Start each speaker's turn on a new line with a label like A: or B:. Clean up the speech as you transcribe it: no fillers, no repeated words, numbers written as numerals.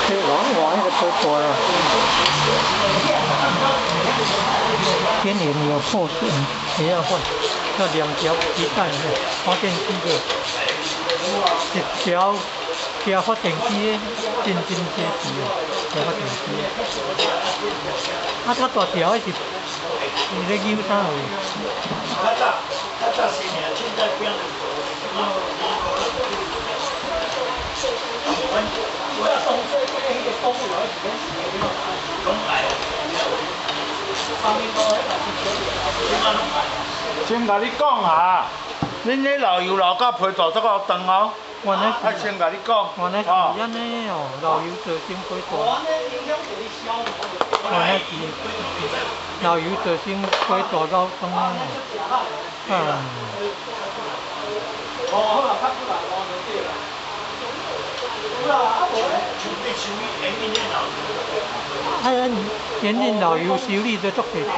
A: 去換換彼个皮大啦。邊緣有破損，也要換。要兩條皮帶的發電機的，一條加發電機的，真真濟錢啊！加發電機。啊，較大條的是是咧扭啥貨？
B: 先共你講啊，恁那老油老甲皮大足夠長哦。
A: 原來
B: 愛先共你講。
A: 原來是按呢哦，老油造成皮大。原來是老油造成皮大夠長哦。嗯。啊，鹽凜老油修理都足濟錢。